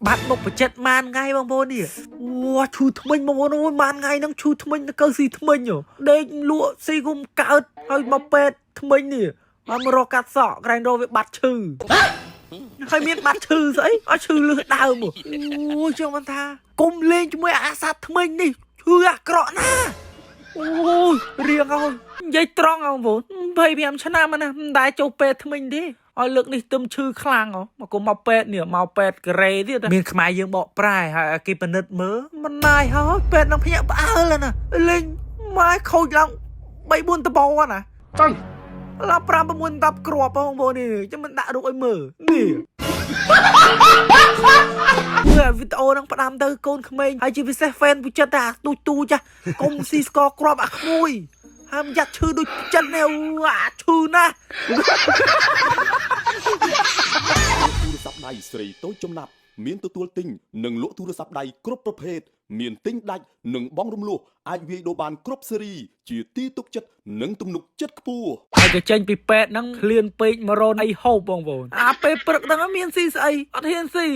បាត់មុខបច្ចិតម៉ានថ្ងៃបងប្អូននេះអូឈឺថ្មិញបងប្អូនអូយម៉ានថ្ងៃហ្នឹងឈឺថ្មិញទៅស៊ីថ្មិញហ៎ដេកលក់ស៊ីគុំកើតហើយមកពេទ្យថ្មិញនេះហើយមករកកាត់សក់ក្រែងរកវាបាត់ឈឺហើយមានបាត់ឈឺស្អីអត់ឈឺលឺដើមអូយចង់មិនថាគុំលេងជាមួយអាសត្វថ្មិញនេះឈឺអាក្រក់ណាស់អូយរៀងហើយនិយាយត្រង់បងប្អូន25ឆ្នាំណាមិនដែលចូលពេទ្យថ្មិញទេឲ្យលើកនេះទឹមឈឺខ្លាំងហ៎មកគុំមកពេទ្យនេះមកពេទ្យកូរ៉េទៀតមានខ្មែរយើងបកប្រែហើយឲ្យគេពិនិត្យមើលមិនណាយហើយពេទ្យនឹងភ្ញាក់ផ្អើលណាលេងម៉ែខូចឡើង3 4ដបណា ទៅ ឡា5 6 10គ្រាប់បងប្អូននេះចាំមិនដាក់រូបឲ្យមើលនេះមើលវីដេអូហ្នឹងផ្ដាំទៅកូនក្មេងហើយជាពិសេស fan ពុចិត្តអាទូចទូចចាកុំស៊ីស្ករគ្រាប់អាក្មួយហើយមិនយ៉ាត់ឈឺដូចចិត្តនេះអូអាឈឺណាស់ ទូរស័ព្ទដៃស្រីតូចចំណាប់មានទទួលទិញនិងលក់ទូរស័ព្ទដៃគ្រប់ប្រភេទមានទិញដាច់និងបង់រំលោះអាចវាយដូរបានគ្រប់ស៊េរីជាទីទុកចិត្តនិងទំនុកចិត្តខ្ពស់ ហើយក៏ចេញពីពេទ្យហ្នឹងឃ្លានពេកមករនអីហូបបងប្អូនអាពេលព្រឹកហ្នឹងមានស៊ីស្អីអត់ហ៊ានស៊ី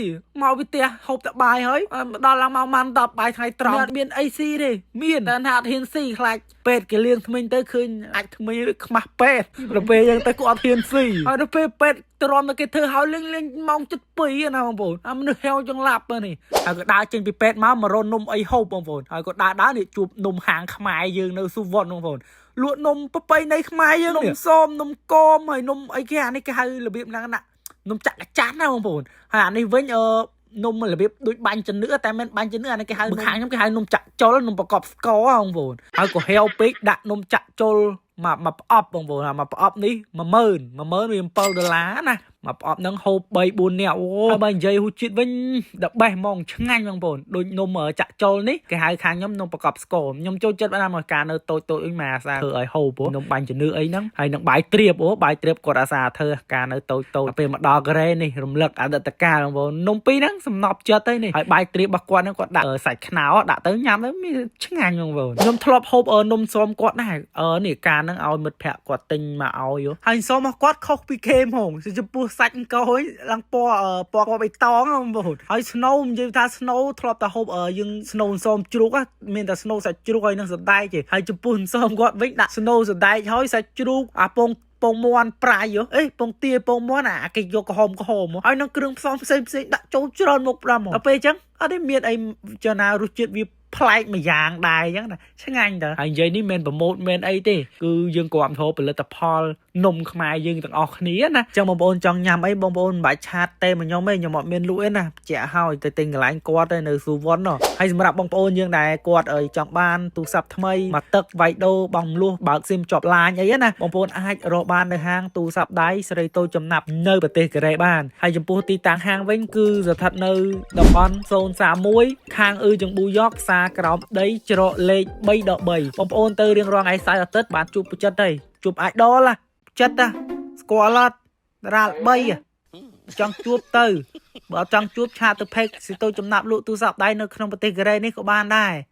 មកពីផ្ទះហូបតែបាយហើយមកដល់ឡើងមកម៉ាន់10បាយថ្ងៃត្រង់អត់មានអីស៊ីទេមានតែថាអត់ហ៊ានស៊ីខ្លាចពេទ្យគេលាងធ្មេញទៅឃើញអាចធ្មេញខ្មាស់ពេទ្យដល់ពេលអញ្ចឹងទៅគាត់អត់ហ៊ានស៊ីហើយដល់ពេលពេទ្យទ្រាំតែគេធ្វើហើយលេងលេងម៉ោង7ណាបងប្អូនអាមនុស្សហេវចង្ឡាប់នេះហើយក៏ដើរចេញពីពេទ្យមកម្រននំអីហូបបងប្អូនហើយក៏ដើរដើរនេះជួបនំហាងខ្មែរយើងនៅសុវត្ថិបងប្អូន លក់នំប្រពៃណីខ្មែរយើងនំសមនំកមហើយនំអីគេអានេះគេហៅរបៀបហ្នឹងណានំចាក់កចាន់ណាបងប្អូនហើយអានេះវិញអឺនំរបៀបដូចបាញ់ជំនឿតែមិនបាញ់ជំនឿអានេះគេហៅខាងខ្ញុំគេហៅនំចាក់ចុលនំប្រកបស្ករបងប្អូនហើយក៏ហេវពេកដាក់នំចាក់ចុលមកមកប្រអប់បងប្អូនមកប្រអប់នេះ10000 10000វា7ដុល្លារណាមកប្រអប់ហ្នឹងហូប3 4នាក់អូបើនិយាយហូជាតិវិញដបេះហ្មងឆ្ងាញ់បងប្អូនដូចនំចាក់ចុលនេះគេហៅខាងខ្ញុំនំប្រកបស្ករខ្ញុំចូលចិត្តបានមកការនៅតូចតូចអីមកអាសាធ្វើឲ្យហូបនំបាញ់ជំនឿអីហ្នឹងហើយនឹងបាយត្រៀបអូបាយត្រៀបគាត់អាសាធ្វើការនៅតូចតូចពេលមកដល់កូរ៉េនេះរំលឹកអតីតកាលបងប្អូននំពីរហ្នឹងសំណប់ចិត្តហើយនេះហើយបាយត្រៀបរបស់គាត់ហ្នឹងគាត់ដាក់សាច់ខ្នោដាក់ទៅញ៉ាំទៅមានឆ្ងាញ់បងប្អូនខ្ញុំធ្លាប់ហូបនំសមគាត់ដែរអឺនេះការហ្នឹងឲ្យមិត្តភក្តិគាត់ទិញមកឲ្យហើយសមរបស់គាត់ខុសពីគេហ្មងចំពោះសាច់អង្គយឡើងពណ៌ពណ៌បៃតងបងប្អូនហើយស្នូនិយាយថាស្នូធ្លាប់តែហូបយើងស្នូសមជ្រូកមានតែស្នូសាច់ជ្រូកហើយនឹងសណ្ដែកទេហើយចំពោះសមគាត់វិញដាក់ស្នូសណ្ដែកហើយសាច់ជ្រូកអាពងពងមាន់ប្រៃអេពងទាពងមាន់អាគេយកក្រហមក្រហមហើយនឹងគ្រឿងផ្សំផ្សេងផ្សេងដាក់ចូលច្រើនមុខផ្ដាំដល់ពេលអញ្ចឹងអត់ទេមានអីចំណារសជាតិវាប្លែកម្យ៉ាងដែរអញ្ចឹងណាឆ្ងាញ់តើហើយនិយាយនេះមិនប្រម៉ូតមិនអីទេគឺយើងគ្រាន់ធ្វើផលិតផលនំខ្មែរយើងទាំងអស់គ្នាណាអញ្ចឹងបងប្អូនចង់ញ៉ាំអីបងប្អូនមិនបាច់ chat ទេមកខ្ញុំទេខ្ញុំអត់មានលក់ទេណាជាក់ហើយទៅទិញកន្លែងគាត់ទៅនៅស៊ូវុនហើយសម្រាប់បងប្អូនយើងដែលគាត់អីចង់បានទូរស័ព្ទថ្មីមកទឹកវាយដូបងមលួសបើកស៊ីមជាប់ឡាញអីណាបងប្អូនអាចរកបាននៅហាងទូរស័ព្ទដៃស្រីតូចចំណាប់នៅប្រទេសកូរ៉េបានហើយចំពោះទីតាំងហាងវិញគឺស្ថិតនៅតំបន់031ខាងអ៊ឺចង្ប៊ូយ៉កផ្សារក្រោមដីច្រកលេខ3ដល់3បងប្អូនទៅរៀងរាល់ថ្ងៃសៅរ៍អាទិត្យបានជួបប្រចិត្តហើយជួប idol ណាចិត្តណាស្គាល់អត់តារាល្បីចង់ជួបទៅបើអត់ចង់ជួប chat ទៅ page ស៊ីតូចំណាប់លក់ទូរស័ព្ទដៃនៅក្នុងប្រទេសកូរ៉េនេះក៏បានដែរ។